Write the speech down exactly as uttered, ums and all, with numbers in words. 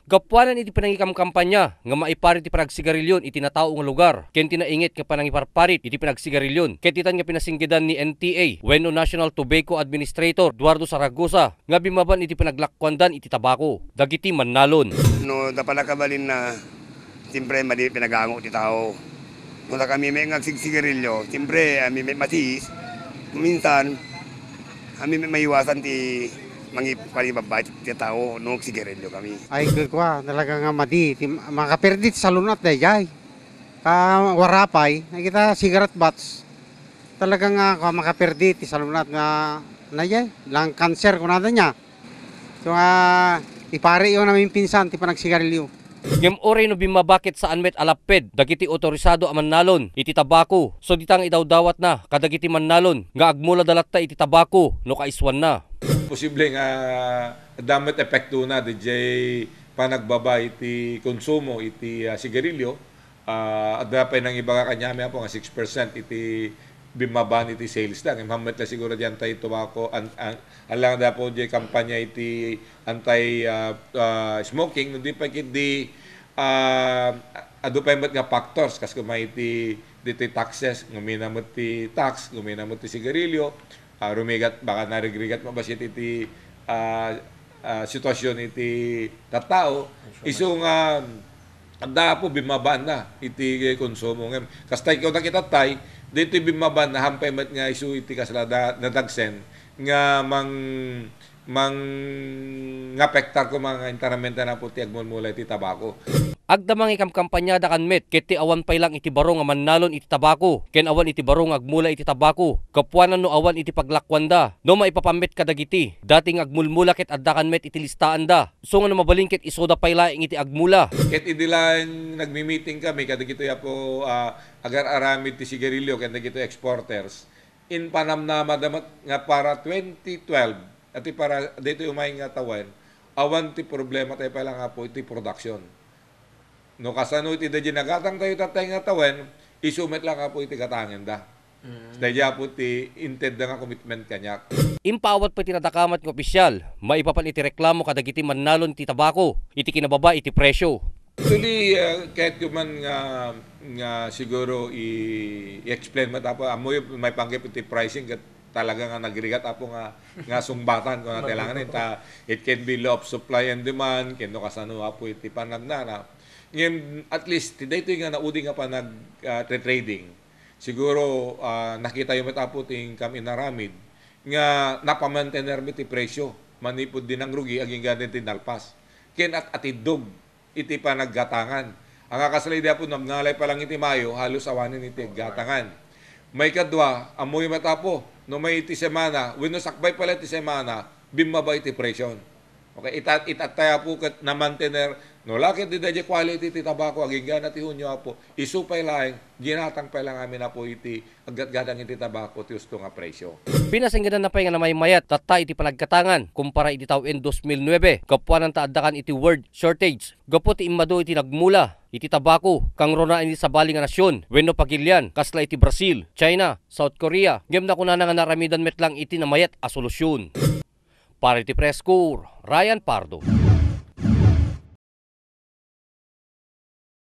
Gapuanan iti panangikamkampanya nga maiparit ti panagsigarilyon iti natao nga lugar ken ti nainget nga panangiparparit iti panagsigarilyon, ket ditan nga pinasinggedan ni N T A wenno National Tobacco Administrator Eduardo Zaragoza nga bimmaban iti panaglakuandan iti tabako dagiti mannalon. No, da pala kabalinna, siyempre, madi pinagango ti tao. No, da kami met nga agsigsigarilyo, siyempre, ami met masiis. Minsan, ami met maiwasan ti mangi-, pangibabbay ti tao no agsigarilyo kami. Ay, kua, talaga nga madi, ti, makaperdi ti salunat dayjay. Ka warapay, nakita cigarette butts. Talaga nga, kua, makaperdi ti salunat nga, na, lung cancer, kunada niya. So, ah, ipari yo namin pinsan ti panagsigarilyo. Ngem uray no bimmaba ket saan met a lapped dagiti otorisado a mannalon iti tabako, so dita nga idawdawatna kadagiti mannalon nga agmulada latta iti tabako no kaisuanna. Posible nga adda met epektona diay panagbaba iti konsumo iti, ah, sigarilyo. Ah, adda pay nangibaga kaniami, Apo, nga six percent iti bimmaba iti sales da. Ngem hammet la siguro diay anti-tobacco, an-, an-, alang da po diay kampanya iti anti, ah, ah, smoking, no di pay ketdi, ah, adu pay met nga factors, kas kuma iti, ditoy taxes, ngumina met ti tax, ngumina met ti sigarilyo, ah, rumigat, baka narigrigat mabassit iti, ah, ah, sitwasyon iti tattao. Isu nga, adda, Apo, bimmabaanna iti konsumo. Ngem, kasta ikaw nakita tay, ditoy bimmabaanna, hampay met nga isu iti kasla da-, nadagsen nga mang-, mangapektar koma nga enteramente, Apo, ti agmulmula iti tabako. Agda mangikamkampanya da kan met, ket ti awan pay lang iti baro nga mannalon iti tabako, ken awan iti baro nga agmula iti tabako, gapuanan no awan iti paglakuanda, no maipapan met kadagiti dati nga agmulmula ket adda kan met iti listaanda, so nga no mabalin ket isuda pay laeng iti agmula. Ket idi laeng nagmi-meeting kami kadagitoy, Apo, ah, agar-aramid ti sigarilyo ken dagitoy exporters, impanamnamada met nga para twenty twelve, iti para ditoy umay nga tawen, awan ti problema tayo pay lang, Apo, iti production. No kasano iti daydi nagatang tayo tattay nga tawen, isu met lang, Apo, iti gatangenda. Mm. Daydi, Apo, ti intedda nga commitment kaniak. Impaawat pay ti nadakamat nga opisyal maipapan iti reklamo kadagiti mannalon ti tabako iti kinababa iti presyo. Actually, ah, kayatko man nga, nga siguro i-, i-explain met, Apo, ammoyo maipanggep iti pricing ket talaga nga nagrigat, Apo, nga, nga sungbatan, kung natelangan, ta it can be law of supply and demand, ken no kasano, Apo, iti panagnana. Ngem, at least, ti daytoy nga naudi nga panag, ah, trading, siguro, ah, nakitayo met, Apo, ti inkam inaramid nga napamantener mi ti presyo manipud di nangrugi agingga ti nalpas. Ken at-, atiddog iti panaggatangan. Anga kasla idi, Apo, nagnalay pa lang iti Mayo, halos awanen iti gatangan. Maikadua, ammoyo met, Apo, no may iti semana, wenno sakbay pala iti semana, bimmaba iti presyo. Okay, itat-, itattay, Apo, ket namantener, no la ket di daydi quality ti tabako, aginggana ti Hunio, Apo, isu pay laeng, ginatang pay lang amin, Apo, iti aggatgatang iti tabako ti usto nga presyo. Pinasinggedanna pay nga namaymayat tatta iti panaggatangan kumpara iti tawen dos mil nuebe, gapuanan ta adda kan iti word shortage gapu ti immadu iti nagmula iti tabako, kangrunaen iti sabali nga nasion wenno pagilian, kasla iti Brazil, China, South Korea, ngem nakunana nga naaramidan met lang iti namayat a solusyon. Para iti Press Corps, Ryan Pardo.